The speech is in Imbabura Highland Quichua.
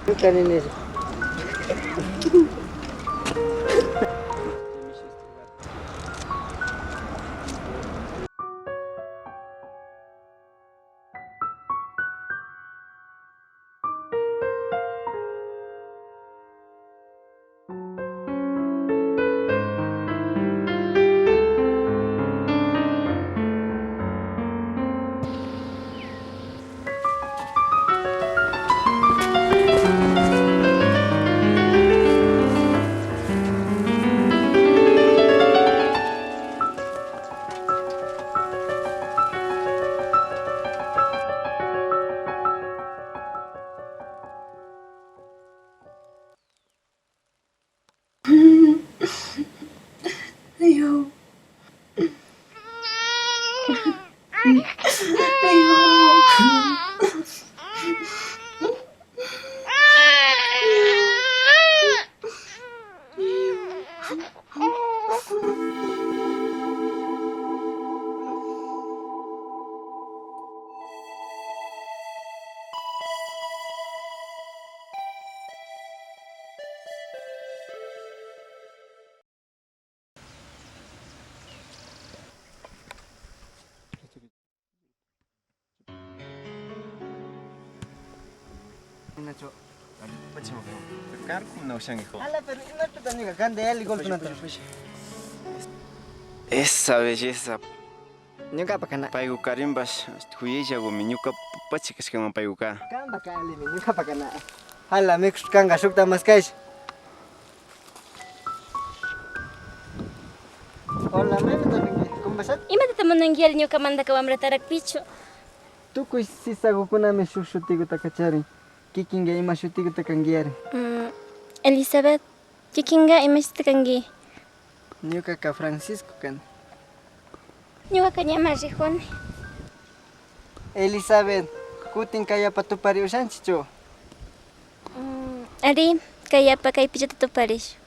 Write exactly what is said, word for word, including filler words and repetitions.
Ñuka nini. Ayo. Ayo. Nacho. Pero karkuna ushankiku. Ala, pero imashpata ñuka kanta yalli golpemanta. Esa belleza. Ñukapa kana. Payku karinpash kuyayllakumi, ñukapacha kashkaman paykuka. Kanpa kalimi, ñukapa kana. Ala, mikushpa kanka shukta maskaylla. Hola, maypata rinki? ¿Cómo vas? Imatata munanki yalli ñukamantaka, wamratarakpichu? Tukuy sisakukunami shuk shutikutaka charin. Kikinka ima shutikuta kanki yari? Mm, Elizabeth. Kikinka imashita kanki? Ñukaka Francisco kani. Ñukaka ñama rijuni. Elizabeth, kutin kayapa tupari ushanchichu? Mm, ari, kayapa kaypillata tuparishun.